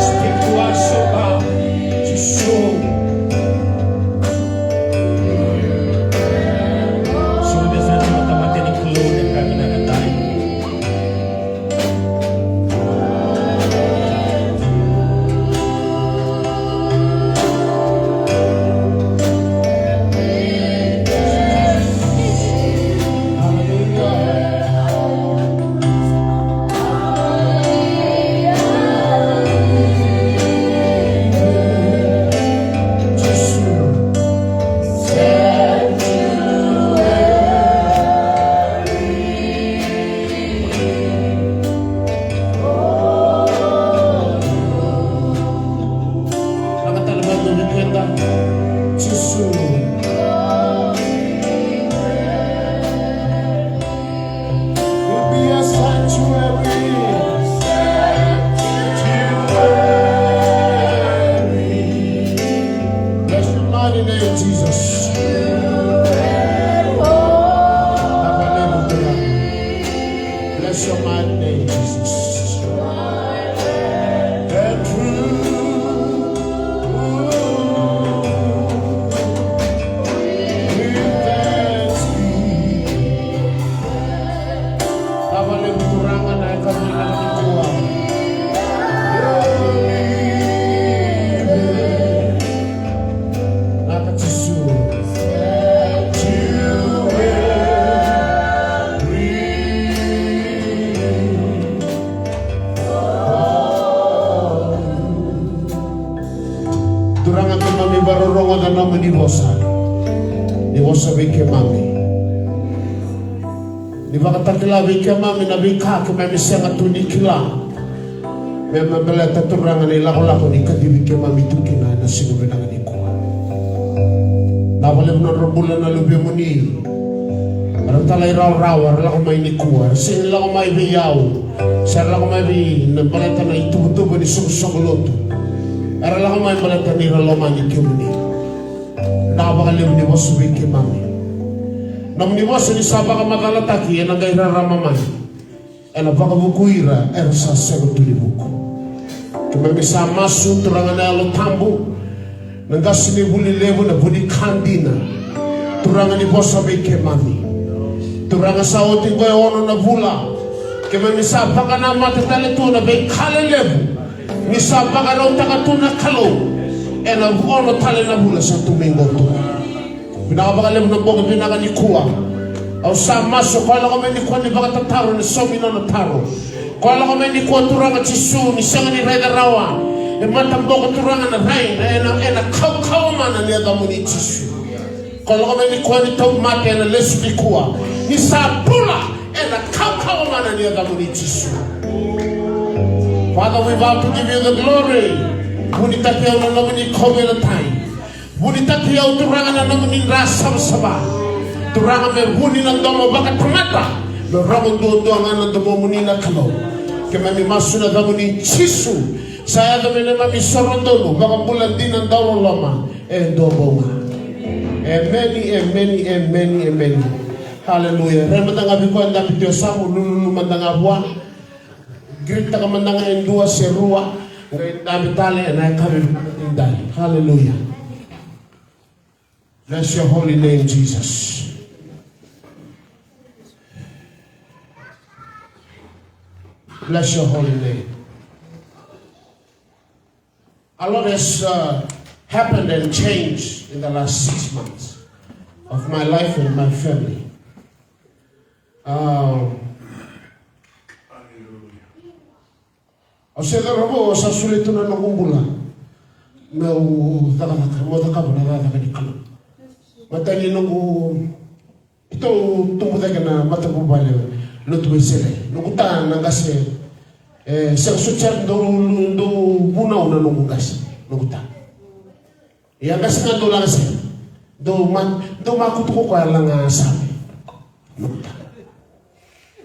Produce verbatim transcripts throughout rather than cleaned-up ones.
Speak to us, O God. Jisu. Solia vei keda na tamata ni Kalou na yakavi vinaka edai. Will be a sanctuary. Bless your mighty name, Jesus. Bless your mighty name, Jesus. And true. With thanksgiving. Cava levu Turaga na yakavi nikua. Vinaka Jisu. Turaga, keimami vakarorogo na nomuni vosa. Ni vosa vei keimami. Ni vakatakila vei keimami na veika keimami sega tu ni kila. Me baleta Turaga na ilakolako ni kacivi keimami tu kina ena siga vinaka nikua. Vinaka vakalevu na nodra bula na luvemuni. Era talairawarawa, era lako mai nikua. Era sega ni lako mai vei au. Se ra lako mai vei na baleta na ituvatuva ni soqosoqo lotu. Era lako mai baleta ni ra lomani kemuni. Vinaka vakalevu ni vosa vei keimami. Nomuni vosa ni sa vakamacalataki ena qai rarama mai. Ena vakavukui ira era sa sega tu ni vuku. Keimami sa masu Turaga na Yalo Tabu, na qasenivuli levu, na vu ni ka dina. Turaga ni vosa vei keimami. Turaga sa oti qo e ono na vula. Keimami sa vakanamata tale tu na veika lelevu. Ni sa vakarautaka tu na Kalou. Ena ono tale na vula sa tu mai qo tu. Vinaka vakalevu na bogi vinaka nikua. Au sa masu, koya lako mai nikua ni vakatataro, ni saumi nona taro. Koya lako mai nikua Turaga Jisu, ni sega ni raica rawa. E mataboko Turaga na rai, ena, ena kaukauwa mana ni yacamuni Jisu. Koya lako mai nikua ni tauvimate, ena lesu nikua. Ni sa bula, ena kaukauwa mana ni yacamuni Jisu. Father, we vow to give you the glory. Vunitaki au na nomuni kauveilatai. Vunitaki au Turaga na nomuni dra savasava. Turaga me vuni na domo vakatamata. Me rogo duadua ga na domomuni na Kalou. Keimami masu na yacamuni Jisu. Sa yaco me neimami isoro donu, vakabula dina dauloloma. E dua bau ga. Emeni, emeni, emeni, emeni. Haleluya. Rai mada ga vei koya dabe tu e yasamu, lululu mada ga vua. Greet-taka mada ga e dua se rua. Qai dabe tale ena yakavi vinaka edaidai. Haleluya. Bless your holy name, Jesus. Bless your holy name. A lot has, uh, happened and changed in the last six months of my life and my family. Um, au se cauravou, au sa solia tu na noqu bula meu cakacaka, meu cakava na cakacaka ni Kalou. Matai ni noqu Keitou tubu cake na matavuvale Lotu Wesele. Noqu ta na qase, e, sega soti sara dau, dau vunau na noqu qase, noqu ta. Ia qase ga dau laga sere. Dau ma, dau makutu ko koya laga same. Noqu ta.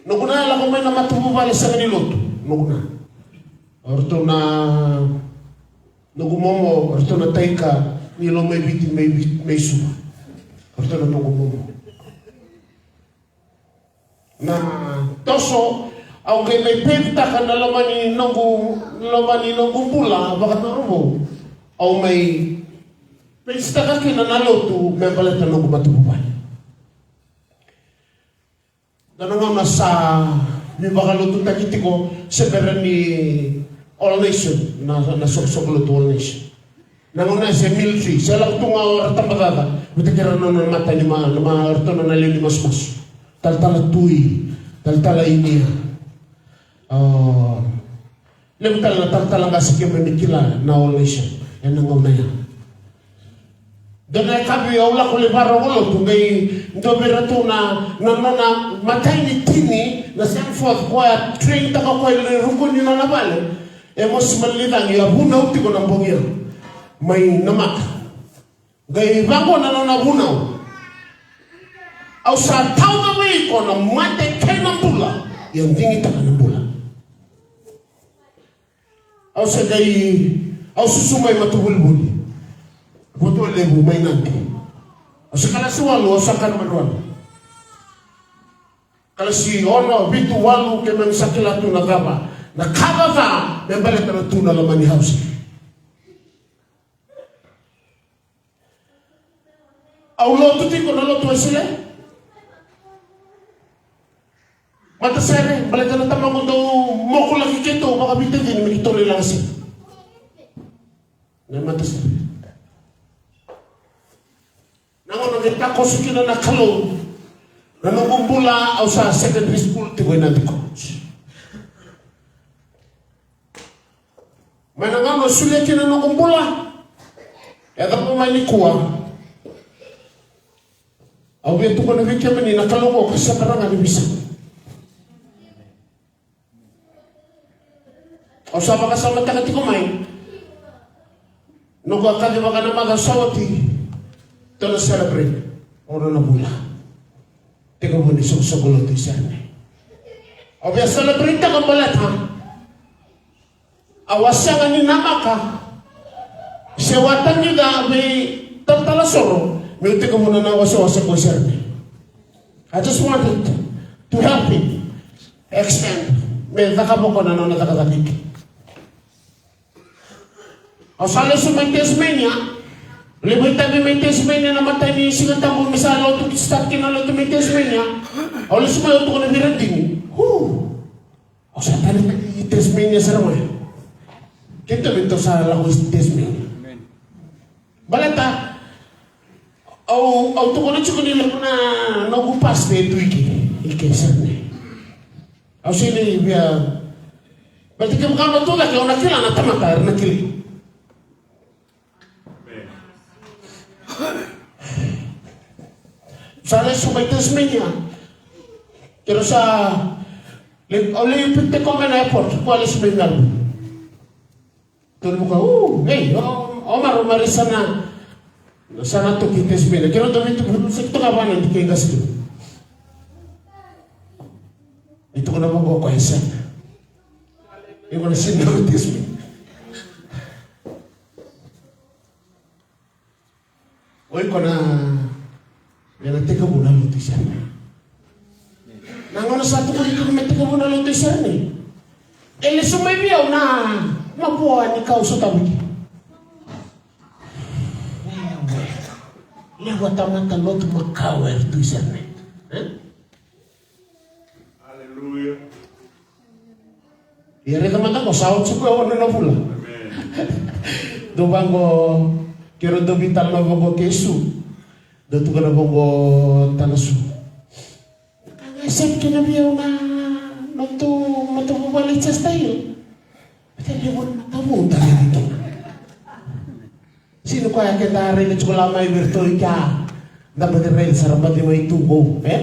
Noqu na lako mai na matavuvale sega ni lotu. Noqu na. O ratou na Noqu momo, o ratou na taika ni lo mai Viti, mai Viti, mai Suva. O ratou na noqu momo. Na toso, Au qai mai pevitaka na loma ni noqu, loma ni noqu bula vakacauravou. Au mai peisitaka kina na lotu me baleta noqu matavuvale. Da na gauna sa ni vakalotutaki tiko se bera ni All Nation, na, na soqosoqo lotu All Nation. Na gauna se military, se lako tu ga o ra tabacaca, vata kei ra na nona mata ni ma, na ma ratou na lewe ni masumasu. Talatala Tui, talatala Inia. Ah, levu tale na talatala qase keimami kila na All Nation ena gauna ya. Dua na yakavi au lako lai vakarau lotu, qai dua vei iratou na, na nona matai ni tini na Seventh Day koya train taka koya i ruku ni nona vale. E mosi mai na licagi, a vunau tiko na bogi ya mai Namaka. Qai vaqo na nona vunau: Au sa tauca vei iko na mate kei na bula, ia digitaka na bula. Au se qai, au susu mai matavulivuli, Votualevu mai Nadi. Au se kalasi walu, au sa kana mai walu. Kalasi ono, vitu, walu, keimami sa kila tu na cava na ka ca me baleta na tu na loma ni house. Au lotu tiko na lotu Wesele. Matasere, baleta na tamaqu dau mokulaki keitou vakaveitacini me keitou lai laga sere. Na matasere. Na gauna qai takoso kina na Kalou na noqu bula, au sa secondary school tiko i Nadi College. Mai na gauna solia kina noqu bula, e cava mai nikua. Au via tukuna vei kemuni na Kalou qo ka sega rawa ga ni veisau. Au sa vakasamataka tiko mai. Noqu a kaci vaka na maca sa oti. Tou na celebrate o na bula. Tekivu ni soqosoqo lotu i Sereni. Au via celebrate taka baleta au a sega ni namaka se au a tagica vei talatala Soro meu tekivu na wasewase ko Sereni. I just wanted to help him extend me cakava ko na nona cakacaka. Au sa lesu mai Tasmania. Levu itavi mai Tasmania na matai ni Siga Tabu me sa lotu, start kina lotu mai Tasmania. Au lesu mai, au tukuna vei ira dina. Hu. Au sa tani mai Tasmania sara mai. Keitou vei tou sa lako i Tasmania. Baleta au, au tukuna tiko ni levu na noqu past e tu i ke, i ke sara mai. Au sega ni via, baleta kevaka au na tu cake au na kila na tamata era na kila. Sa lesu mai Tasmania. Keirau sa le, au lai pick tiko mai na airport, ko a lesu mai Melbourne. Tolu muka, u, ei, o, o maro mari sana, sana toki Tasmania. Keirau toki tu, sa toka vana di kei qasi tu. Ni tukuna vaqo ko e sega. Iko na sega ni Tasmania. O iko na, me na tekivu na lotu i Sereni. Na gauna sa tukuni tiko me tekivu na lotu i Sereni, e lesu mai vei au na mavoa ni kau sotava ike. Levu a tamata lotu makawa era tu i Sereni. E? Aleluya. Ia raica mada qo, sa oti tiko e ono na vula. Amen. Dou vaqo, keirau dau veitalanoa vaqo kei Su. Dau tukuna vaqo tana Su. Ka ga e sega kina vei au na nodatou matavuvale i Chester Hill. Baleta levu na matavuvale tale vei kina. Sega ni koya keda raica tiko la mai vei iratou i kea. Da baci raica sara baci mai tu qo, e?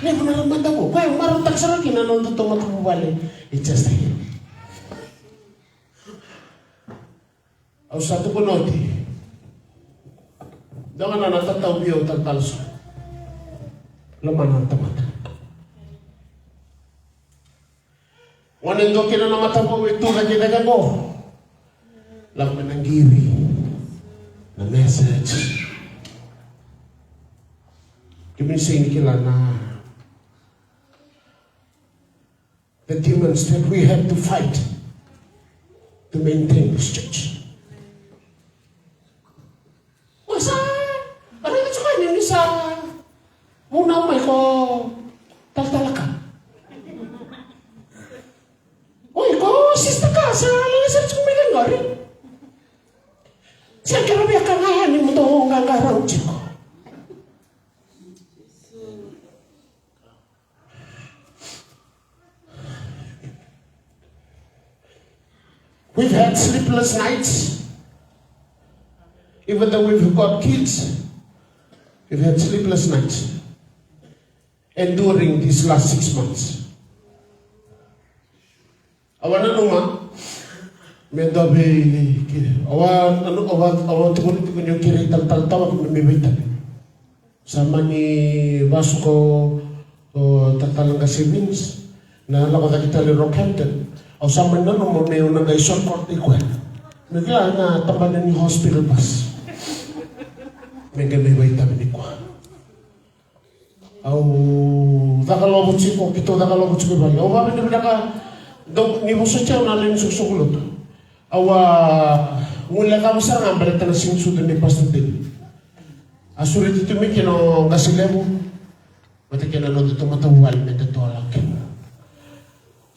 Levu na ra mada qo. Koya marautaka sara kina na nodatou matavuvale i Chester Hill. Au sa tukuna oti. Dua ga na nona tatau vei au talatala Su. Lomana na tamata. Gone dua kina na matavuvale e tu cake cake qo. Lako mai na qiri, na message. Kemuni sega ni kila na the demons that we have to fight to maintain this church. Ko sa, raica tiko yani ni sa vunau mai ko talatala ka. Oi, ko sista ka sa laga sara tiko mai qori. Sa kere via ka ga yani mo dou qaqarau tiko. We've had sleepless nights. Even though we've got kids, we've had sleepless nights. And during these last six months, au a nanuma me dua vei ke, au a nanu-, au a, au a tukuni tiko ni au kerei talatala Tawaki me mai veitavi. Sa mani vasu ko, o talatala qase Vince na lako cake tale Rockhampton. Au sa mani nanuma meu na qai shortcut i koya. Me kila na tabana ni hospital bus. Me qai mai veitavi ni koya. Au caka lovo tiko, keitou caka lovo tiko i vale. Au vavinavinaka, dou ni vosoti au na lewe ni soqosoqo lotu. Au a guilecava sara ga baleta na siga ni sucu nei Pastor David. A sureti tu mai kina o qase levu vata kei na nodatou matavuvale me datou a lako kina.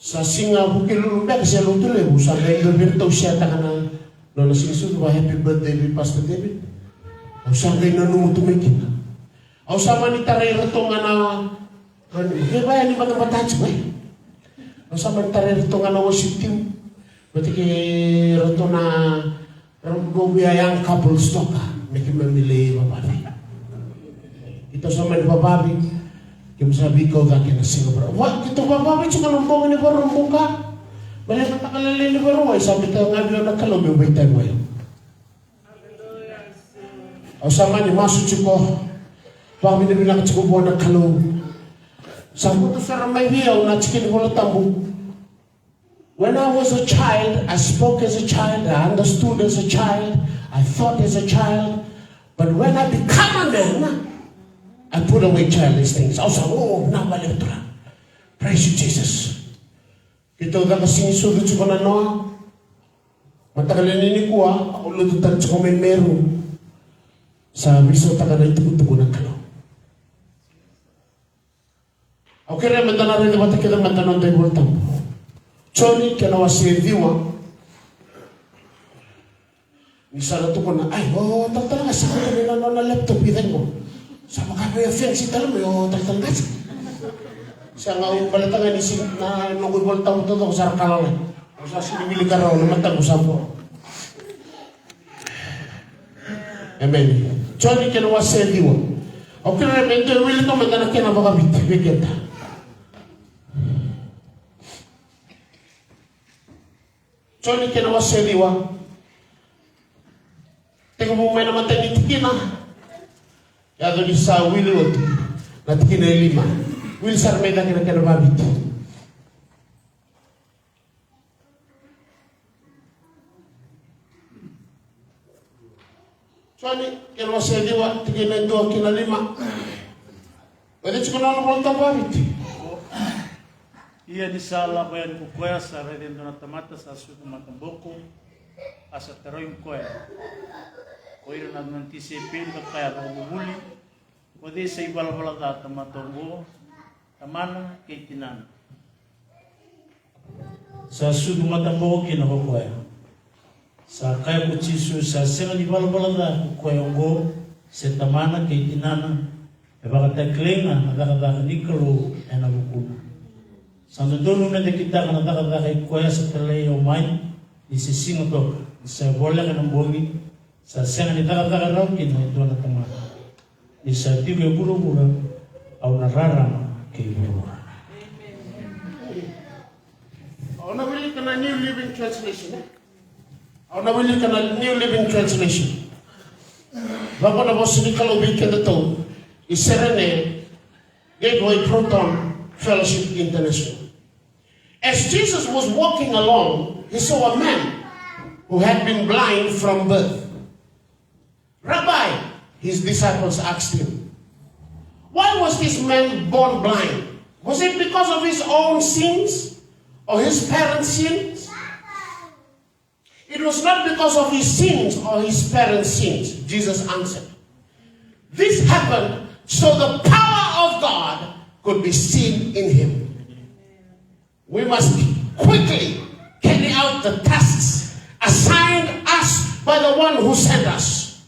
Sa siga Vukelulu beka se Lotulevu, sa qai dua vei iratou seataka na nona siga ni sucu, va happy birthday vei Pastor David. Au sa qai nanuma tu mai kina. Au sa mani tarai iratou ga na, na, ke vaya ni batabata tiko, e. Au sa mani tarai iratou ga na worship team vata kei iratou na Ra bau via young couples toka me keimami lai vavavi. Keitou sa mani vavavi, keimami sa veikau cake na siga Vakarauwai. Keitou vavavi tiko na bogi ni Vakaraubuka. Me lai mataka lailai ni Vakarauwai sa biuta ga vei au na Kalou meu veitavi vei au. Au sa mani masu tiko, vakavinavinaka tiko vua na Kalou. Sa votu sara mai vei au na tiki ni Vola Tabu. When I was a child, I spoke as a child, I understood as a child, I thought as a child. But when I become a man, I put away childish things. Au sa, oh, na vale tura. Praise you, Jesus. Keitou caka siga ni sucu tiko na noa. Mataka lailai nikua, au lotu tale tiko mai Meru. Sa veisautaka na itukutuku na Kalou. Au kerea meda na raica vata kece mada na noda iVola Tabu. Joni kena wase ciwa. Ni sa na tukuna, ai, o talatala ga sa kuta mai na nona laptop i cake qo. Sa vaka me offense tale mai o talatala ga. Sa ga au baleta ga ni si na noqu iVola Tabu taucoko sa ra ka lalai. Au sa sega ni wilika rawa na mataqu sa vo. Emeni. Joni kena wase ciwa. Au kerea me dua e wilika mada na kena vakaviti vei keda. Joni kena wase ciwa. Tekivu mai na matai ni tikina. Yaco ni sa wili oti na tikina e lima. Wili sara mai cake na kena vakaviti. Joni kena wase ciwa, tikina e dua ki na lima. Vei tiko na nona Vola Tabu vakaviti. Ia ni sa lako yani ko koya, sa raica e dua na tamata sa sucu mataboko, a sa tarogi koya ko ira na nona tisaipeli, ka kaya vakavuvuli, ko cei sa ivalavala ca, tamata oqo, tamana kei tinana? Sa sucu mataboko kina ko koya. Sa kaya ko Jisu, sa sega ni valavala ca ko koya oqo, se tamana kei tinana, me vakatakilai ga na cakacaka ni Kalou ena vukuna. Sa dodonu meda kitaka na cakacaka i koya sa talai au mai, ni se siga toka, ni sa voleka na bogi, sa sega ni cakacaka rawa kina e dua na tamata. Ni sa tiko e vuravura, au na rarama kei vuravura. Au na wilika na New Living Translation, e? Au na wilika na New Living Translation. Vaqo na vosa ni Kalou vei kedatou i Serene, Gateway Proton Fellowship International. As Jesus was walking along, he saw a man who had been blind from birth. "Rabbi," his disciples asked him, "why was this man born blind? Was it because of his own sins or his parents' sins? It was not because of his sins or his parents' sins, Jesus answered. This happened so the power of God could be seen in him. We must quickly carry out the tasks assigned us by the one who sent us.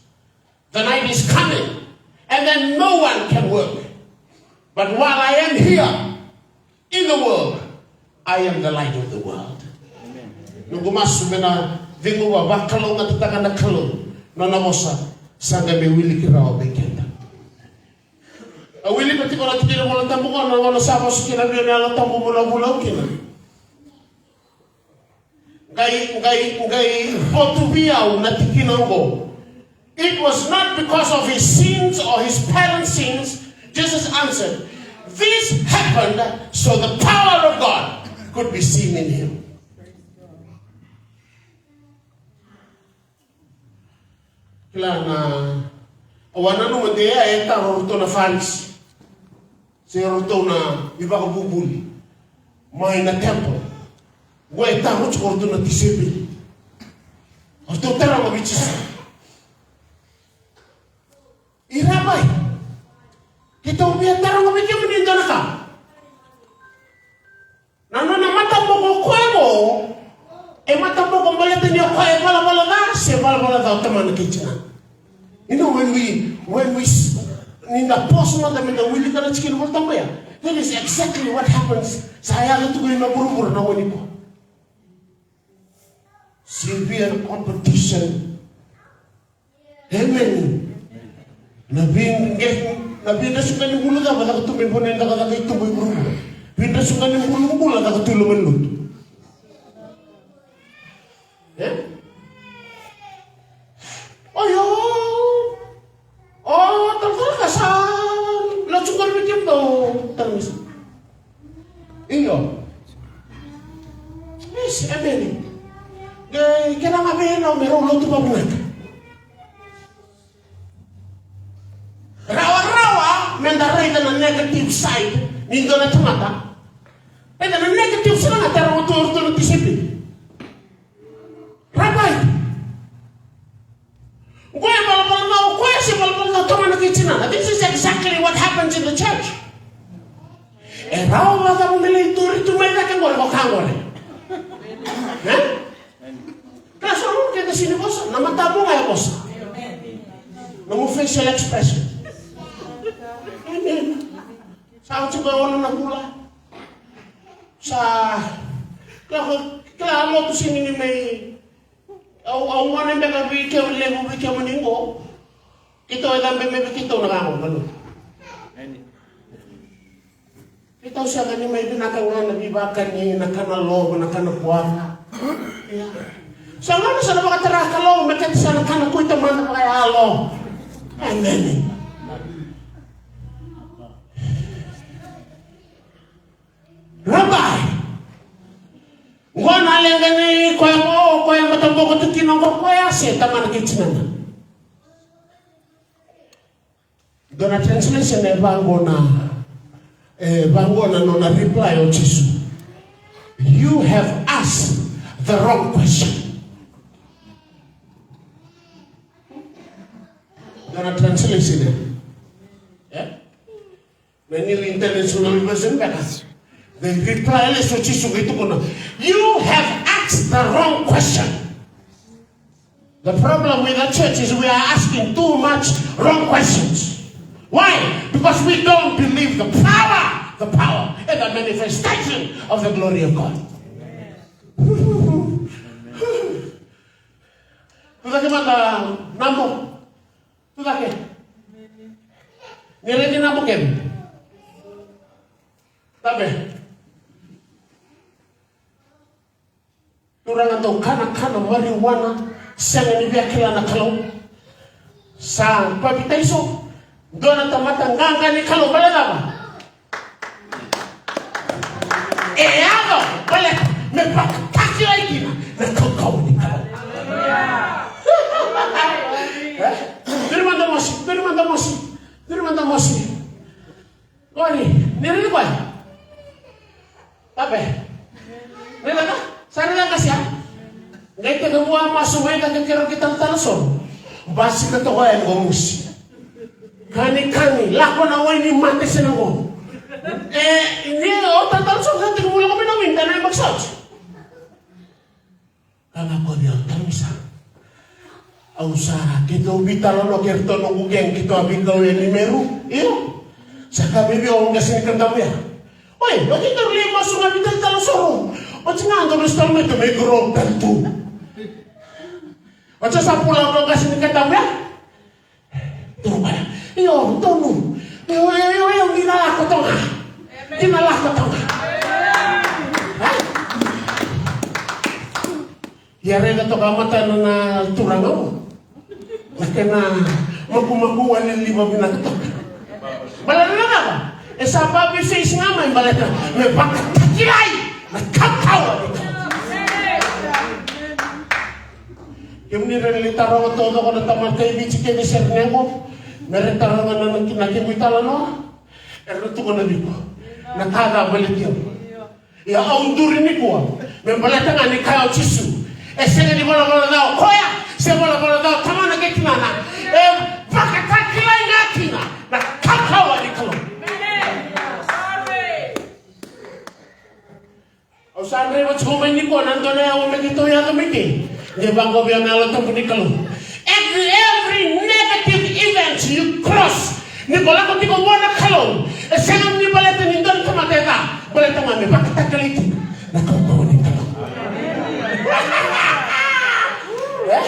The night is coming, and then no one can work. But while I am here in the world, I am the light of the world. Noqu masu me na cegu vakalougatataka na Kalou na nona vosa sa qai me wiliki rawa vei keda. A wilika tiko na tikina Vola Tabu qo, na gauna sa vosa kina vei au na Yalo Tabu mo na vula au kina. Qai, qai, qai votu vei au na tikina oqo. It was not because of his sins or his parents' sins, Jesus answered. This happened so the power of God could be seen in him. Kila na, au a nanuma de ya e taro o ratou na Farisi se o ratou na ivakavuvuli mai na temple. Ua e taro tiko o ratou na tisaipeli. O ratou taroga vei Jisu, i Rabai, keitou via taroga vei kemuni e dua na ka. Na nona mataboko o koya qo, e mataboko baleta ni o koya e valavala ca se valavala ca o tamana kei tinana. You know, when we, when we s- ni da pause mada me da wilika na tikina Vola Tabu ya, that is exactly what happens. Sa yaco tu qo ina vuravura na wai ni ko. Severe competition. Amen. Na vei, na veidresuga ni bula cava caka tu mai vanua ni cakacaka i tuba i vuravura? Veidresuga ni bula, bula caka tu i loma ni lotu. E? Oio. O talatala ka sa lotu qori vei kemudou, talatala. Io. Yes, amen. Qai kena ga vei rau me rau lotu vakavinaka. Rawarawa me da raica na negative side ni dua na tamata. Raica na negative side ga, tara o tu o ratou na tisaipeli. Rabai, o koya e valavala ca o koya se valavala ca o tamana kei tinana? This is exactly what happens in the church. E rawa vakacava me lai turi tu mai cake qori ko ka qori? E? Ka so nomu keda sini vosa, na matamu ga e vosa. Nomu facial expression. Amen. Sa oti qo e ono na vula. Sa kila, kila lotu sini ni mai. Au, au gone beka vei kemuni, levu vei kemuni qo. Keitou e cabe mai vei keitou na ka qo, na lotu. Keitou sega ni mai vinaka ga na veivakani, na kana lova, na kana kuara. Ia. Sa gona sa na vakatara Kalou me kete sa na kana kuita mada vakayalo. Amen. Rabai. Qo na leqa ni koya qo, koya mataboko tu kina qo, koya se tamana kei tinana. Dua na translation e vaqo na, e vaqo na nona reply o Jisu. You have asked the wrong question. Dua na translation e. E? Na New International Version beka. The reply lesu o Jisu qai tukuna, you have asked the wrong question. The problem with the church is we are asking too much wrong questions. Why? Because we don't believe the power, the power and the manifestation of the glory of God. Tucake mada, Nabo. Tucake. Ni redi, Nabo, kemi. Tabe. Turaga dau kanakana marijuana, sega ni via kila na Kalou. Sa papitaiso, dua na tamata qaqa ni Kalou, baleta cava? E yaco baleta me vakatakilai kina na kaukauwa ni Kalou. E? Duri mada mosi, duri mada mosi, duri mada mosi. Qori, ni raici koya. Tabe. Ke vua masu mai ka kekero ke talatala soro. Basika toka yani ko musi. Kani kani, lako na wai ni mate se na qo. E, ni o talatala soro sa tiko vula ko mai na winta na e maksaut. Ka ga ko via tamusa. Au sa keitou veitalanoa kei ratou noqu gang keitou a veikau e Nimeru. Io. Sa ka vei vei au qase ni kadavu ya. Oi, o keitou lai masu ga vei talatala soro. Oti ga dou na stal mai tou mai grow tale tu. Oti sa pula ko qase ni kadavu ya. Turu bana. Io, tonu. Io, io, io, io, ni na lako toga. Ni na lako toga. Ia raica toka matana na turaga o. Na kena makumaku a liliva vinaka toka. Baleta na cava? E sa baby face ga mai baleta me vakatakilai na kaukauwa ni Kalou. Kemuni ra ni taroga taucoko na tamata e Viti kece sere nego me ra taroga na na kemuni talanoa. Era na tukuna vei iko na ka ca baleti au. Ia au duri nikua me baleta ga ni kaya o Jisu e sega ni valavala ca o koya se valavala ca o tamana kei tinana. E vakatakilai ga kina na kaukauwa ni Kalou. Au sa draiva tiko mai nikua na dua na yawa me keitou yaco mai kei. Ni vaqo vei au na Yalo Tabu ni Kalou. Every, every negative event you cross, ni ko lako tiko vua na Kalou, e sega ni baleta ni dua na tamata e ca, baleta ga me vakatakilai kina na kaukauwa ni Kalou. E?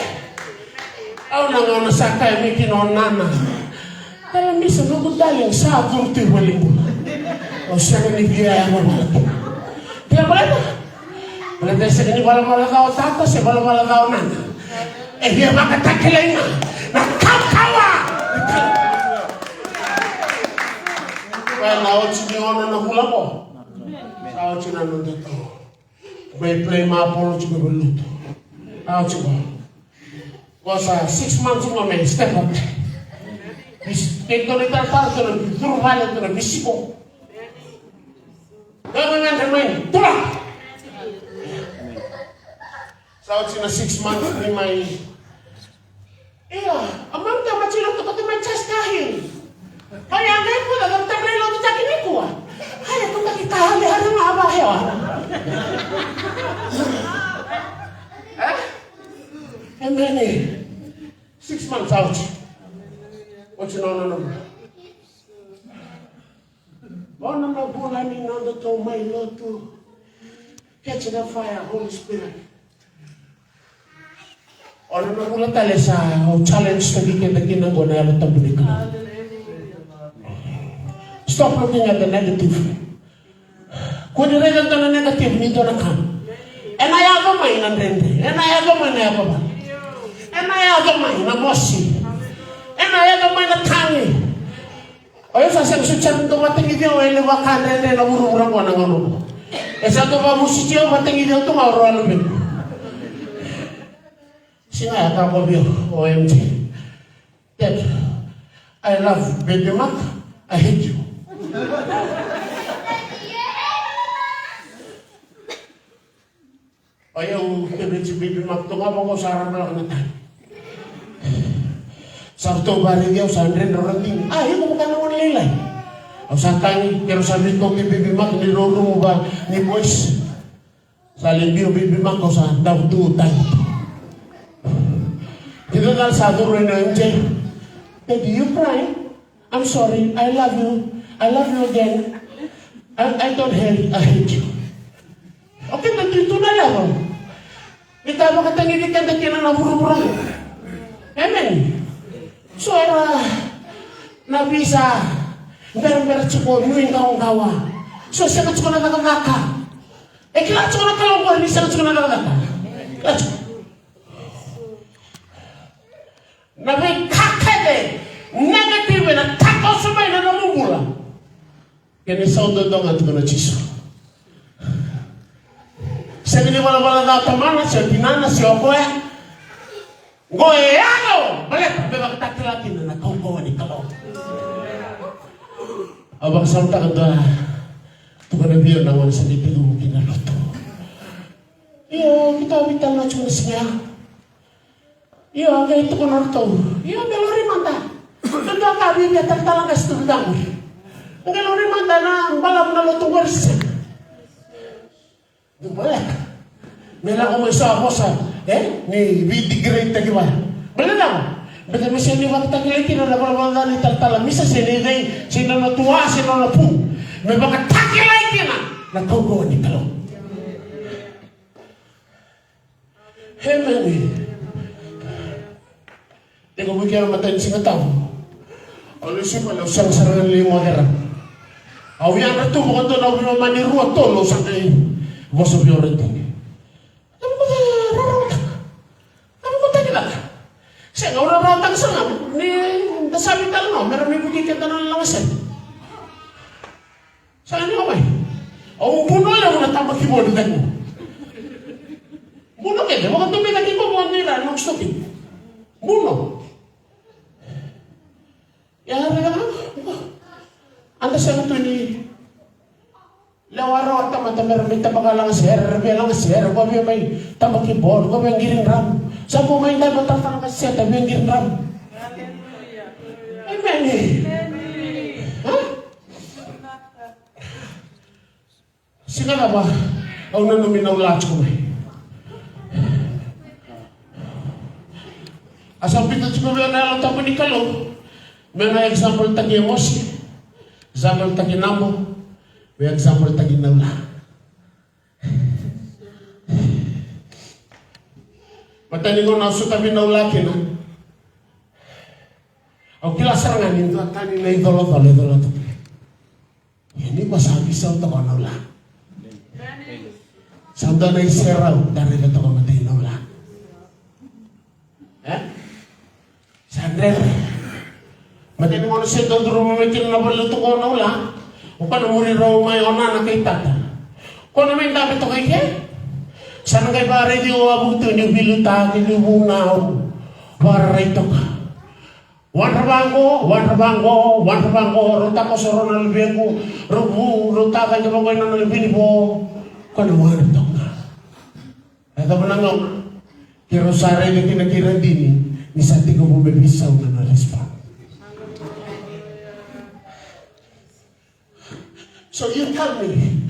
Au na gauna sa kaya mai kina o nana. Tala misa noqu darling sa curu tu i valenibula. Au sega ni via yaga vata. Kila baleta? Baleta e sega ni valavala ca o tata se valavala ca o nana. E via vakatakilai ga na kaukauwa. Koya na oti ni ono na vula qo. Sa oti na noda tu. Mai play mapolo tiko e valuta. A tiko. Ko sa six months tiko me step up. Bis, ke dona i talatala dona, curu vale dona, bisiko. Dona na dra mai, tula. Sa oti na six months ni mai. Ia, a mami ta mati lotu ko te mai just kahini. Pai a ngai kula ka ta mai lotu taki ni kua. Hai, ko taki ka hale hale ma aba hewa. Eh? Amen. Six months out. Oti na ono na vula. Ono na vula ni noda tou mai lotu. Catch the fire, Holy Spirit. Ono na vula tale sa au challenge taki keda kina qo na Yalo Tabu ni Kalou. Stop looking at the negative. Kua ni raica dua na negative ni dua na ka. Ena yaco mai na dredre, ena yaco mai na yavavala, ena yaco mai na mosi, ena yaco mai na tagi. O yau sa sega soti sa dau vatagici au e levu a ka dredre na vuravura qo na gauna qo. E sa dau vamusiti au, vatagici au tu ga o rau a luvequ. Siga ya ka ko vei au o M J. Dad, I love Baby Mark, I hate you. O yau keveti Baby Mark tu ga vaqo sa raba lako na tagi. Sa ratou vakaraici au sa dredre au ra tagi. A, iko vaka na gone lailai. Au sa tagi, keirau sa veikauti Baby Mark ni rau rumu va ni boys. Sa lai biu Baby Mark au sa dau tu tagi. Kila na sa curu ina M J. Daddy, you crying? I'm sorry, I love you. I love you again. I, I don't hate, I hate you. Okay, na tu tu na level. Ni ka vakatagici keda kina na vuravura. Amen. So era na visa berabera tiko, nuiqawaqawa. So sega tiko na cakacaka. E kila tiko na Kalou qori ni sega tiko na cakacaka. Kila tiko. Na veika kece negative ena takoso mai na nomu bula. Kena isau dodonu ga tiko na Jisu. Sega ni valavala ca o tamana se o tinana se o koya. Qo e yalo baleta me vakatakila kina na kaukauwa ni Kalou. Au vakasamataka dua tukuna vei au na gone sa qai tekivu kina lotu. Io, keitou a veitalanoa tiko na siga ya. Io, a qai tukuna o ratou, io, me lori mada. Dua ka viavia talatala qase tu vei caqu. Qai lori mada na balavu na lotu qori se sega. Dua beka me lako mai sa vosa, e? Ni veidegrade-taki vaya. Baleta na cava? Baleta me sega ni vakatakilai kina na valavala ca ni talatala, me sa sega ni cei, se na nona tua, se na nona pu. Me vakatakilai kina na kaukauwa ni Kalou. Emeni. Tekivu kina na matai ni Siga Tabu. Au lesu mai, au sega sara ga ni lai moce rawa. Au yadra tu vakadua na veimama ni rua, tolu, au sa qai vosa vei au, raica. Au vakarawarawa. Au vakatakilaka. Sega, au rawarawa sara ga ni da sa veitalanoa me ra mai vukei keda na lagasere. Sa ni o mai. Au buno levu na tabaki vo ni cegu. Buno kece, vakadobei cake iko vo ni ra, noqu stoki. Buno. Ia, ra, ada sega tu ni lewa rawa tamata me ra mai tabaka lagasere, ra via lagasere, ko via mai tabaki ball, ko via qiri dramu. Sa bau mai dai mata lagasere, ta via qiri dramu. Emeni. Ha? Siga cava au nanumi na ula tiko mai? A sa biuta tiko vei au na Yalo Tabu ni Kalou me na example-taki Emosi, example-taki Nabo, me example-taki na ula. Matai ni gauna au sotavi na ula kina, au kila sara ga ni dua tani na icolacola e cola tu. Ia ni ko sa veisau toka na ula. Sa dua na iserau da raica toka matai na ula. E? Sa dredre. Matai ni gauna se dau curuma mai kina na vale tu ko na ula. O koya na muri rau mai o nana kei tata. Ko na mai dabe toka i ke. Sa na qai vakaraici au a vuku tu ni vilutaki ni vunau. Vakararai toka. Wadra vaqo, wadra vaqo, wadra vaqo, rau takoso rau na luvequ, rau vu, rau tacaqe vaqo ina nona vinivo. Ko na wadra toka. E cava na gauna keirau sa raica kina kei Radini ni sa tekivu me veisau na nona respond. So you tell me,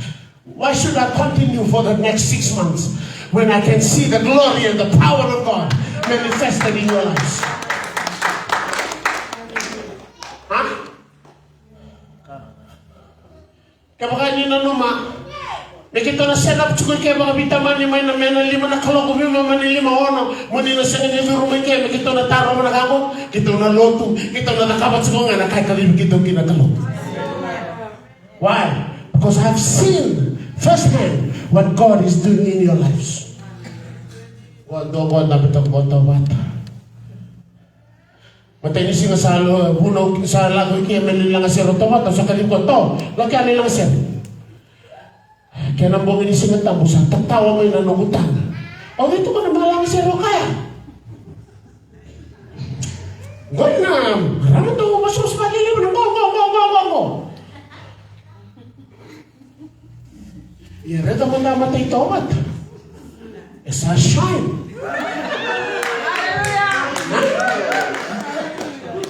why should I continue for the next six months when I can see the glory and the power of God manifested in your lives? Ha? Kevaka ni nanuma me keitou na set up tiko i ke vakaveitamani mai na, mai na lima na kaloko, veimama ni lima, ono, mo ni na sega ni curu mai ke, me keitou na tarova na ka qo, keitou na lotu, keitou na cakava tiko ga na ka e kacivi keitou kina na Kalou. Why? Because I've seen firsthand what God is doing in your lives. Ua dua qo dabe toka qo, Tovata. Matai ni siga sa lo, vunau sa lako i ke me lai lagasere o Tovata, sa kacivi koya, To, lako kea lai lagasere. Kena bogi ni Siga Tabu sa tatawa mai na noqu taga. O cei tu ko na mai lagasere o kaya? Qori na ramatou vosavosa vakililiva na qo, qo, qo, qo, qo, qo. Ia raica mada matai Tovata. E sa shine.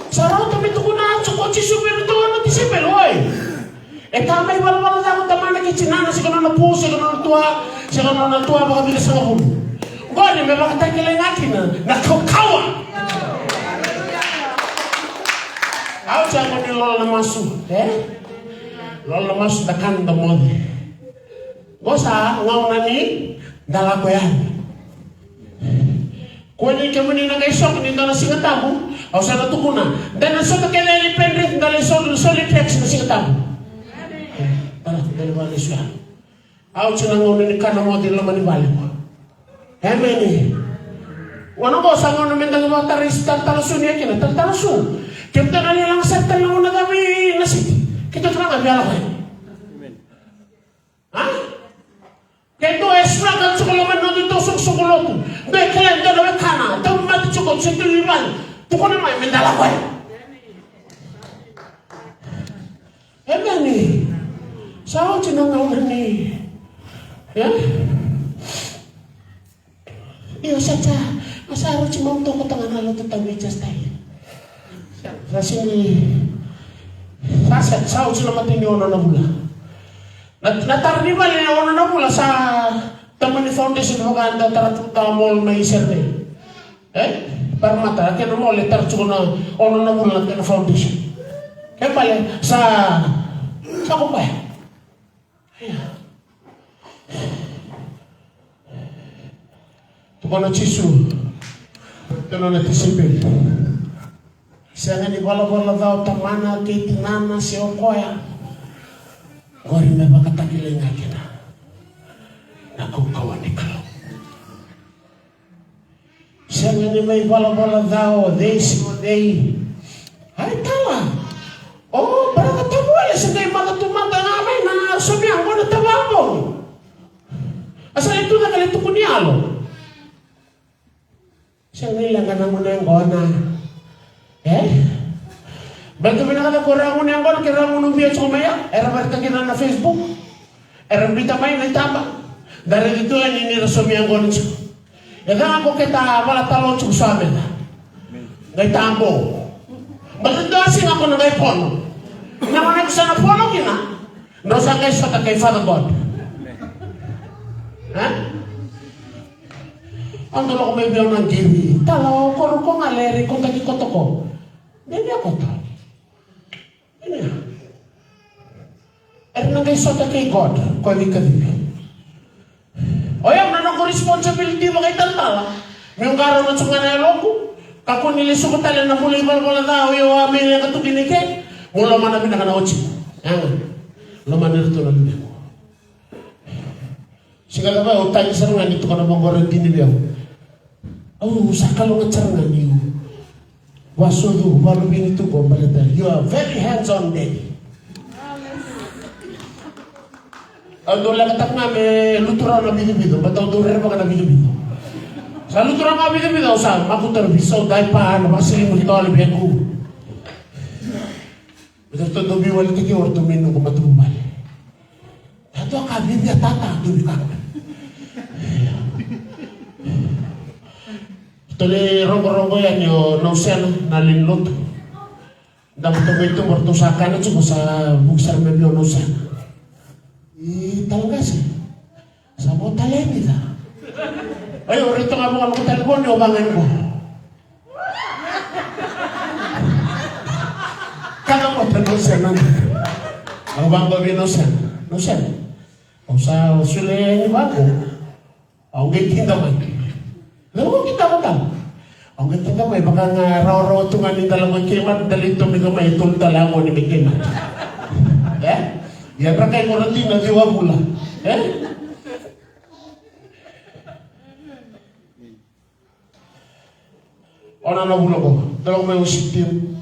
Sa rauta me tukuna tiko o Jisu vei iratou na tisaipeli, oi. E ka mai valavala ca ko tamana kei tinana, se ko nona pu, se ko nona tua, se ko nona tua vakavica sagavulu. Qori me vakatakilai ga kina na kaukauwa. Au sa qo ni lola na masu, e? Lola na masu, da kana, da moce. Qo sa gauna ni da lako yani. Kua ni kemuni na qai sota ni dua na Siga Tabu, au sa na tukuna. Da na sota kece yani Penrith, da lai sota, sota Tex na Siga Tabu. Da lako, da lai vale sua. Au sa na gauna ni kana moce loma ni vale. Emeni. Gauna qo sa gauna me da qai vakatarai, talatala Su ni kina, talatala Su. Kemudou na lai lagasere tale na gauna cava i na siti? Keitou tale ga via lako yani. A? Keitou e struggle tiko loma ni nodatou soqosoqo lotu. Dou kila, dou na wekana, dou mate tiko, se tu i vale. Tukuna mai me da lako yani. Emeni. Sa oti na gauna ni, e? Io, sa ta, Sa rauti mau toka tale ga na lotu tabu i just time. Sa sini, sa sa sa oti na matai ni ono na vula. Na, na tara ni vale na ono na vula sa tamani foundation vaka da tara tu ta mall mai Sydney. E? Parramatta, kena mall e tara tu na ono na vula na kena foundation. Ke vale sa sa ko koya. Tukuna o Jisu, tukuna na tisaipeli. Sega ni valavala ca o tamana kei tinana se o koya. Qori me vakatakilai ga kina na kaukauwa ni Kalou. Sega ni mai valavala ca o cei se o cei. Ai tala. O brother Tavuale se qai mata tu mada ga mai na somia qo na tavaqo. A sa lai tu cake lai tukuni yalo. Sega ni leqa na gunu yaqona. E? Baleta vinaka cake o ira gunu yaqona kei ira gunu bia tiko mai ya. Era vakaraitaka kina na Facebook. Era biuta mai na itaba. Da raici tu yani ni ra saumi yaqona tiko. E caka ko keta vala talo tiko sa meca. Qai tabo. Baleta dua siga ko na qai fono. Na gona ko sa na fono kina. Drau sa qai sota kei Father God. E? Au dau lako mai vei au na qiri. Tala o koro ko ga leri ko taki koto ko. Dei via koto. Ena. Era na qai sota kei God, ko ni kacivi. O yau na noqu responsibility vakaitalatala. Meu qarauna tu ga na yaloqu. Kakua ni lesuva tale na bula ivalavala ca o yau a mai leqa tu kina i ke. Mo lomana vinaka na oti. Yaga. Lomani iratou na luvequ. Siga cava au tagi sara ga ni tukuna vaqo Radini vei au. Au sa kalougata sara ga niu vasucu, valuvini tu qo baleta you are very hands on daddy. Au dau lekataka ga me lutu rawa na vicovico, baleta au dau rerevaka na vicovico. Sa lutu rawa ga vicovico, au sa makuta na visau daipa, na vakasilimu ni tole veku. Baleta ratou dau veiwalitaki au, ratou mai noqu matavuvale. Ratou a ka viavia tata tu ni kaka. Ratou lai rogorogo yani o Nausena na lewe ni lotu. Da ratou mai tubu ratou sa kana tiko sa vuki sara mai vei o Nausena. I Talagasi. Sa vo tale ni ca. Ai o ratou ga vo ga vo tale vo ni o vaga ni vo. Ka ga vo tale Nausena. Au vaga vei Nausena. Nausena. Au sa solia yani vaqo. Au qai kida mai. Au qai kida mai tale. Au qai kida mai vaka ga rawarawa tu ga ni da lako i Kmart, da lai tomika mai e tolu tale a gone mai Kmart. E? Ia dra kai qo ra dina ciwa vula. E? Ona na vula qo. Da lako mai worship team.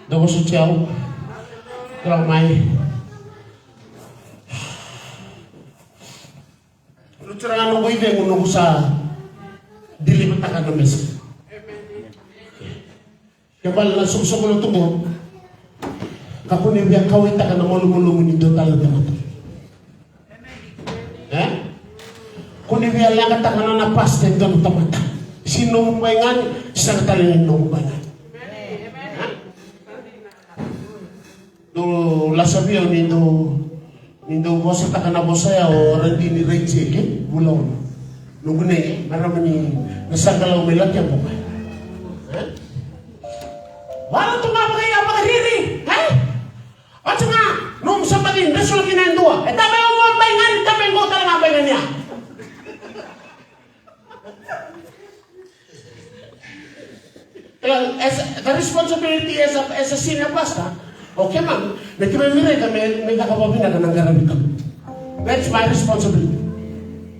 Da vosoti au. Da lako mai. Lutu sara ga noqu icegu noqu sa deliver-taka na message. Ke bale na soqosoqo lotu qo. Kakua ni via kauwaitaka na malumalumu ni dua tale na tamata. E? Kua ni via leqataka na nona past e dua na tamata. Si nomu bai gani, sega tale ni nomu bai gani. E? Dou lasa vei au ni dou, ni dou vosataka na vosa ya o Radini Raijeke, vula ono. Noqu nei, marama ni Nasaqalau mai Lakebuka. E? Wala tu ga vakaia vakariri, e? Oti ga, nomu sabati, dresu laki na dua. E tama e omo bai gani, tama e qo tale ga bai gani ya. As a, the responsibility as a, as a senior pastor, o keimami, me keimami raica me, me caka vakavinaka na qaravi Kalou. That's my responsibility.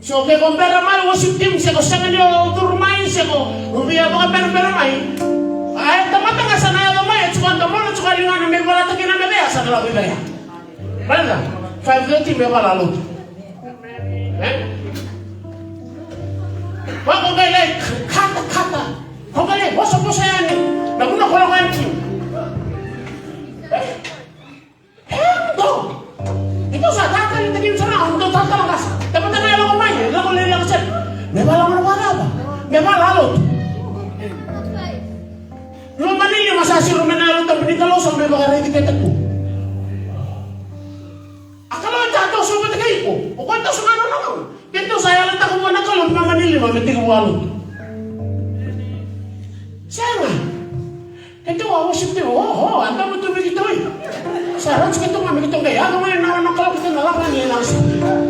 So ke ko bera mai worship team, se ko sega ni o curu mai, se ko via vakaberabera mai. A e tamata ga sa na yaco mai, e tiko na domona, tiko na ligana, me valata kina me vea, sa na lako i vea. Brother, five thirty me vala lotu. E? Vako qai lai katakata. Ko qai lai vosavosa yani. Na vuna ko lako yani kina. E? E, dou. Iko sa tatalitaki sara, dou talatala qase. Tamata na lako mai, lako lai lako sara. Me vala mana varava. Me vala lotu. Loma ni lima sa siro mai na Yalo Tabu ni Kalou, sa mai vakaraici keda tu. A Kalou e tatou so vata kei iko. O koya e tatou so ga na nona. Keitou sa yalataka vua na Kalou ni loma ni lima me tekivu a lotu. Sega. Keitou a worship team, o, o, a dama tu vei keitou i. Sa rauti keitou ga me keitou qai yaco mai na, na Kalou keitou na lako yani na sa.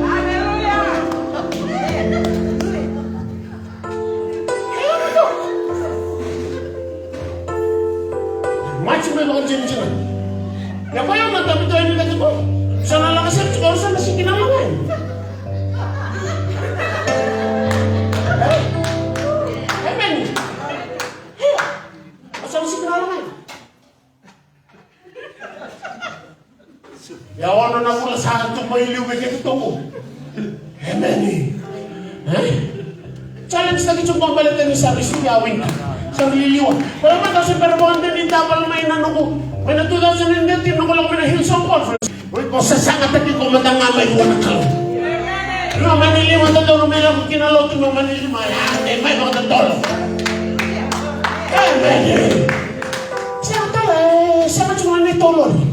Aleluya. Mati mai vakajinajina. Na koya na dama tu yani na keitou. Sa na lako sara tu, sa na siki na lako yani. Amen. Ia, o sa na siki na lako yani. Ia ono na vula sa tu mai liu vei keitou. Amen. E? Challenge taki tu qo baleta ni sa receive a win. Sa liliwa. Koya mada se bera vakadeitaka mai na noqu. Mai na two thousand and thirteen noqu lako mai na Hillsong Conference. Oi, ko sasagataki iko mada ga mai vua na Kalou. Loma ni lima dodonu me lako kina lotu, loma ni lima ya, e mai vakadodonu. Amen. Sega tale, sega tu ga ni tolori.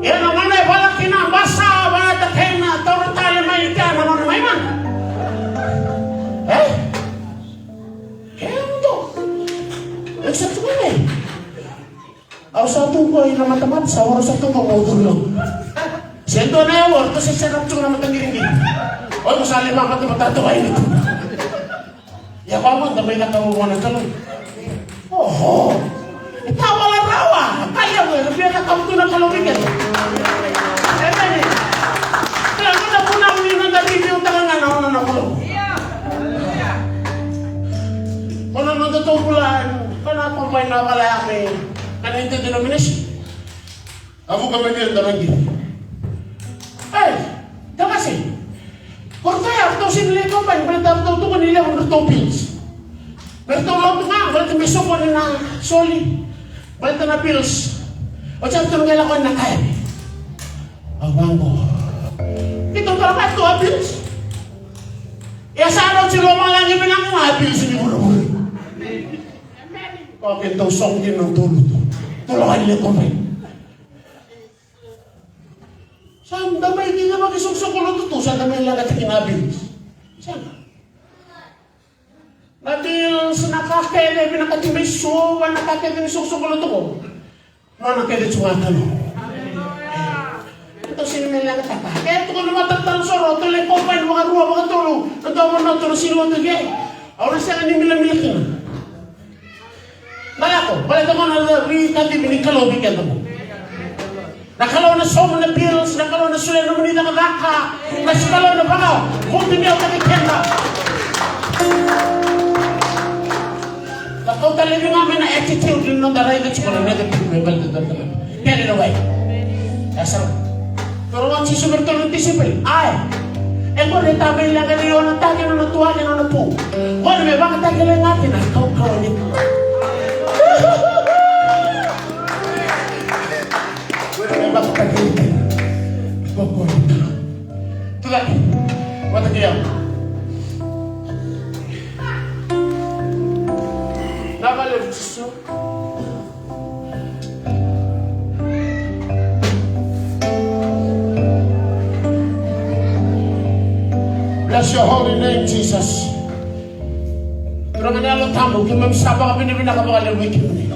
Ia na gauna e vala kina basa, vala ta kena, taura tale mai kea na nona mai mana. E? E mudu. E sa tu ga mai. Au sa tu qo i na matamata, sa oro sa tu qo mo curu. Se dua na yawa, ko se sega tu na mataqiriqiri. Oi, ko sa lewa matamata tu ai ni tu. Ia, ko a mada mai na Kalou, na Kalou. Oho. E ka wala rawa. Ka ia, ko e via na Kalou tu na Kalou vei keda. Amen. Kila na noda vunau ni noda review taka ga na nona na Kalou. Ko na noda tou bula, ko na kombai na wala ya me. Ka ni te denomination. A vuka mai vei au na qiri. Ei, takasi. Ko ratou ya, ratou sega ni lai company, baleta ratou tukuni levu na ratou bills. Me ratou lotu ga, baleta me soqoni na soli. Baleta na bills. Oti ya ratou na qai lako na kaya. A vaqo. Keitou tara mai tu a bills. Ia sa rauti lomalagi vinaka ga a bills ni vuravura. Ko keitou soqo kina na tolu tu. Tolu ga ni lai company. Sa da mai kina vakaisokosoko lotu tu, sa da mai leqataki na bills. Sega. Na bills, na ka kece, vinakati mai suva, na ka kece ni sokosoko lotu qo. Nona kece tu ga tale. Tou sega ni mai leqataka. Ke tukuna vata tale soro, tou lai company vakarua, vakatolu, na tou vanua tou na sega ni lotu kei. Au na sega ni milamila kina. Na lako, baleta mo na rui kacivi ni Kalou vei keda mo. Na Kalou na sauma na bills, na Kalou na solia nomuni cakacaka, na si Kalou na vaka, vutuniyau taki keda. Na kauta laivi ga mai na attitude ni noda raica tiko na negative me baleta na kena na wai. E sara. Toro ga Jisu vei iratou na tisaipeli. Ai. E qori e tavai leqa ni Jona, taki nona tuaki nona pu. Qori me vakatakilai ga kina kaukauwa ni. Qori me vakatakilai kina kaukauwa ni. Tulaki. Vata kei au. Na vale Jisu. Bless your holy name, Jesus. Turaga na Yalo Tabu, keimami sa vakavinavinaka vakalevu vei kemuni.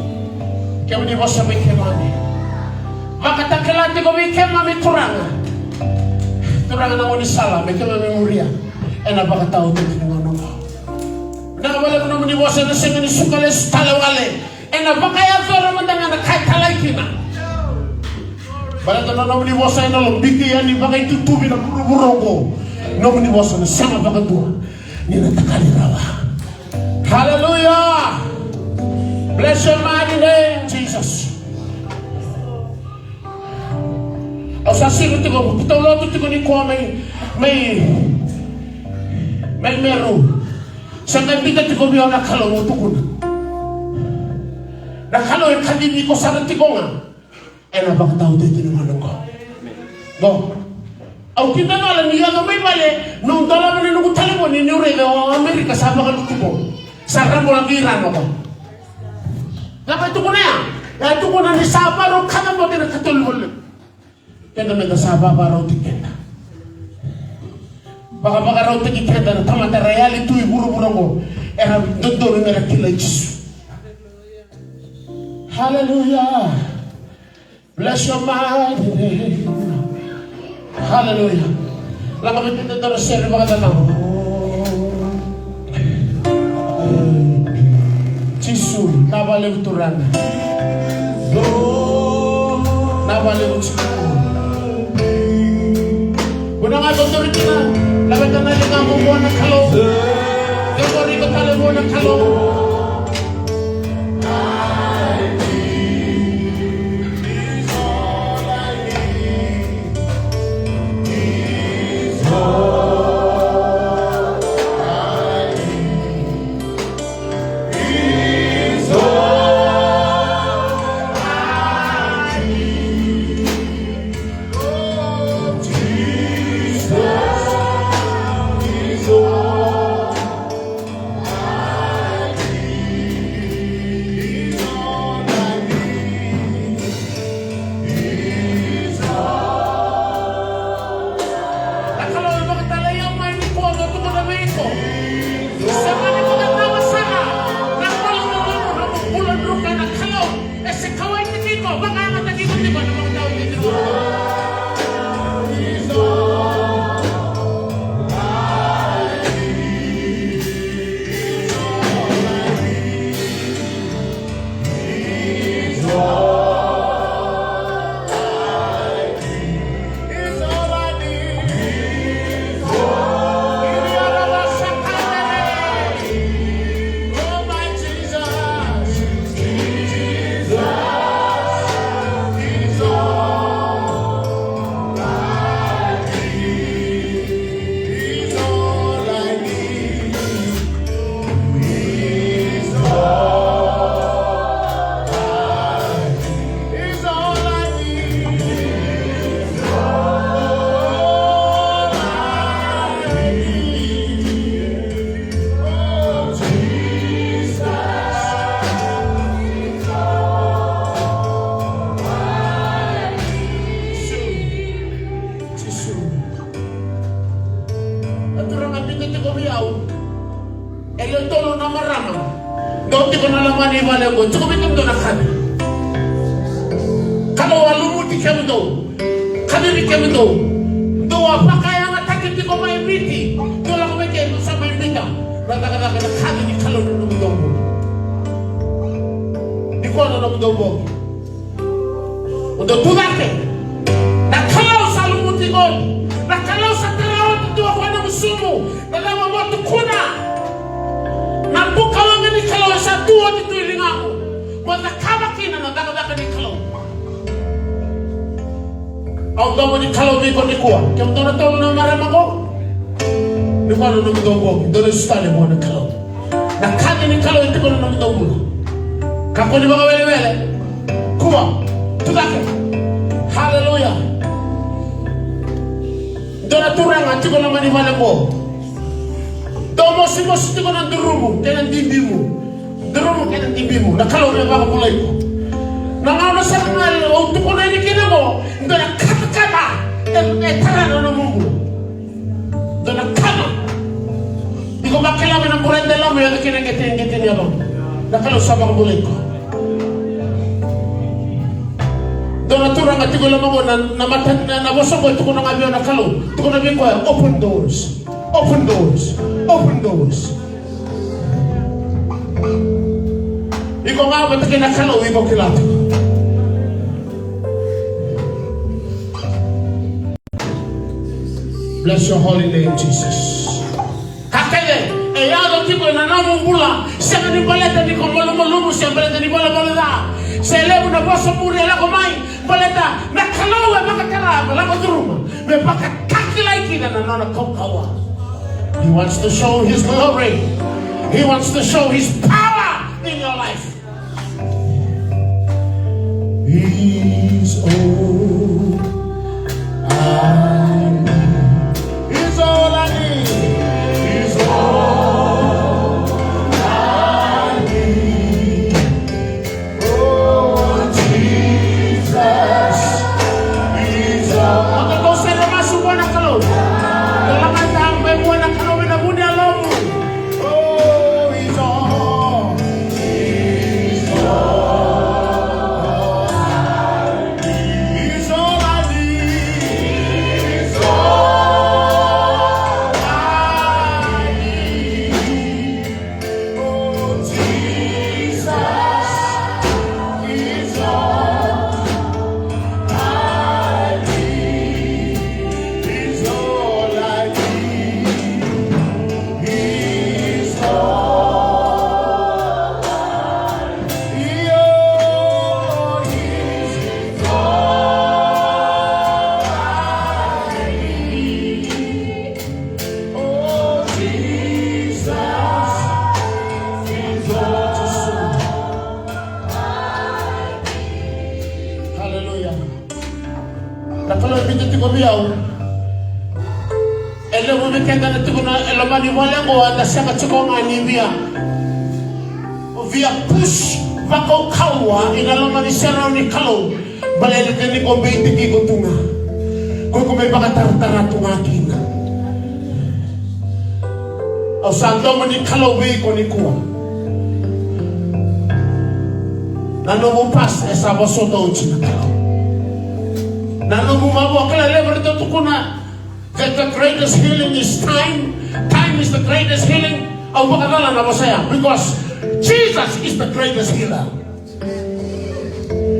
Kemuni vosa vei keimami. Vakatakila tiko vei keimami Turaga. Turaga na gaunisala me keimami muria. Ena vakataotioti ni gauna oqo. Vinaka vakalevu nomuni vosa ena sega ni suka lesu tale wale. Ena vakayacora mada ga na ka e talai kina. Baleta na nomuni vosa ena lobiki yani vakaitutuvi na vuravura oqo. Nomuni vosa na sega vakadua ni na takali rawa. Hallelujah. Bless your mighty name, Jesus. Au sa siro tiko, keitou lotu tiko nikua mai, mai, mai Meru. Sa qai biuta tiko vei au na Kalou, au tukuna. Na Kalou e kacivi iko sara tiko ga. Ena vakataotioti ni gauna oqo. Qo. Au kidavaki ni yaco mai vale, niu dolava na noqu talevoni niu raica o Amerika sa vakalutu qo. Sa rabulaki ira na ka. Cava e tukuna ya? E tukuna ni sa varau kacabote na katolu ni vale. Keda meda sa vavarauti keda. Vakavakarautaki keda na tamata era yali tu i vuravura oqo. Era dodonu mera kilai Jisu. Haleluya. Bless your mighty name. Hallelujah. Lako mai kina dua na sere vakacalama. Jisu, na valevu Turaga. Na valevu Jisu. Vuna ga dodori kina, laveta na ligamu vua na Kalou. Dodori iko tale vua na Kalou. Na Kalou e vakatalai au mai nikua, meu tukuna vei iko. Sega ni vakacava sara na malumalumu, na bula druka na Kalou. E se kauwaitaki iko, vakayagataki iko tiko ena vakatawa tiko. Jisu. Na Turaga biuta tiko vei au e lewe tolu na marama. Dou tiko na loma ni vale oqo, tiko vei kemudou na kaci. Kalou a lumuti kemudou, kaciri kemudou. Dou a vakayagataki tiko mai Viti, dou lako mai ke dou sa mai biuta na cakacaka, na kaci ni Kalou na nomudou bula. Nikua na nomudou bogi. O dou tucake. Na Kalou sa lumuti iko. Na Kalou sa tara oti tu o koya na gusumu. Na cava mo tukuna? Na buka waqa ni Kalou e sa tu oti tu i ligamu. Mo cakava kina na cakacaka ni Kalou. Au domo ni Kalou vei iko nikua. Kemudou na tolu na marama qo. Nikua na nomudou bogi. Dou lesu tale vua na Kalou. Na kaci ni Kalou e tiko na nomudou bula. Kakua ni vakawelewele. Kua. Tucake. Haleluya. Dua na turaga tiko na loma ni vale qo. Dou mosimosi tiko na durumu kei na dibimu. Durumu kei na dibimu. Na Kalou me vakabulai iko. Na gauna sara ga au tukuna yani kina qo, dua na katakata e, e tara na nomu bula. Dua na kama. Iko vakila mai na burete loma, yaco kina qeteqete ni yalona. Na Kalou sa vakabulai iko. Dua na turaga tiko i loma qo, na, na mata, na, na vosa qo e tukuna ga vei au na Kalou. Tukuna vei koya, open doors. Open doors. Open doors. Iko ga vata kei na Kalou, iko kila tiko. Bless your holy name, Jesus. Ka kece e yaco tiko ena nomu bula, sega ni baleta ni ko malumalumu, se baleta ni valavala ca, se levu na vosa muri e lako mai, baleta na Kalou e vakatara me lako curuma, me vakatakilai kina na nona kaukauwa. He wants to show his glory. He wants to show his power in your life. He's all I need. He's all I need. He's all I Au. E levu vei keda na tukuna e loma ni vale oqo, eda sega tiko ga ni via, via push vakaukauwa ina loma ni serau ni Kalou. Baleta ni ko beitaki iko tu ga, ko iko mai vakataratara tu ga kina. Au sa domo ni Kalou vei iko nikua. Na nomu past e sa vosota oti na Kalou. Na nomu mavoa, kila levu ratou tukuna that the greatest healing is time. Time is the greatest healing. Au vakacala na vosa ya, because Jesus is the greatest healer.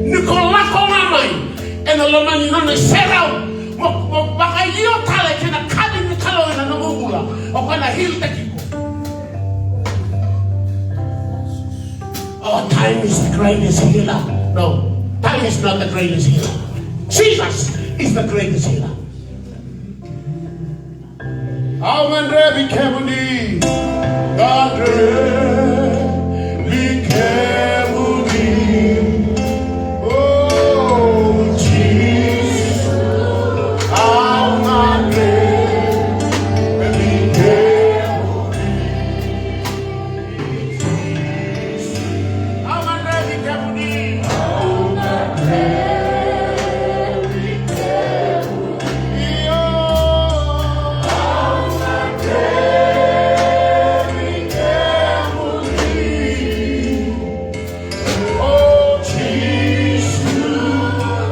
Ni ko lako ga mai ena loma ni nona iserau, mo, mo vakaio tale kei na kaci ni Kalou ena nomu bula, o koya na heal-taki iko. Oh, time is the greatest healer. No, time is not the greatest healer. Jesus is the greatest healer. Au gadrevi kemuni, gadrevi kemuni. Oh, Jesus, au gadrevi kemuni. Au gadrevi kemuni. Io. Au gadrevi kemuni. O Jisu,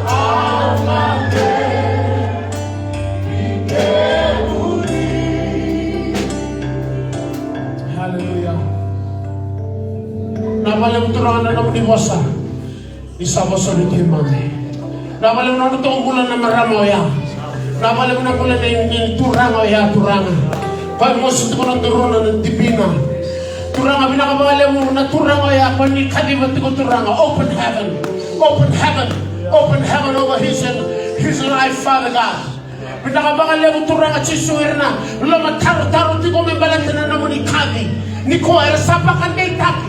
au gadrevi kemuni. Haleluya. Vinaka vakalevu Turaga na nomuni vosa. Ni sa vosa vei keimami. Vinaka vakalevu na nodratou bula na marama oya. Vinaka vakalevu na bula ni, ni turaga oya, Turaga. Koya e mosi tiko na duruna na divina. Turaga, vinaka vakalevu na turaga oya, koya ni kaciva tiko Turaga. Open heaven. Open heaven. Open heaven over his, his life, Father God. Vinaka vakalevu Turaga Jisu, ira na lomatarotaro tiko me baleta na nomuni kaci. Ni koya era sa vakadeitaki.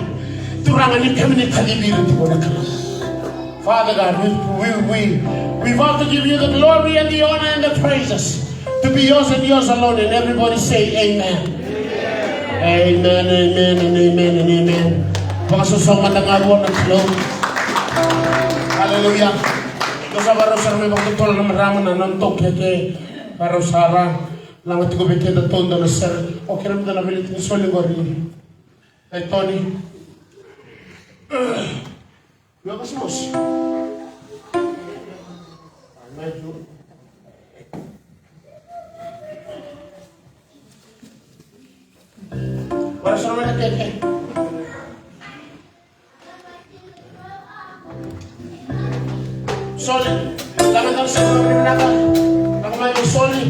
Turaga, ni kemuni kacivi ira tiko na Kalou. Father God, we, we, we, we vow to give you the glory and the honor and the praises to be yours and yours alone. And everybody say amen. Amen, amen, and amen, and amen. Vakasoso mada ga vua na Kalou. Hallelujah. Dou sa varau sara me vakatotolo na marama na nona toki eke. Varau sara. Laga tiko vei keda todo na sere. O kere mada na veleti ni soli qori. E Tony. Io, ka simosi. Ora sara mai na keke. Soli. Laga tale sara mai vinaka. Laga mai soli.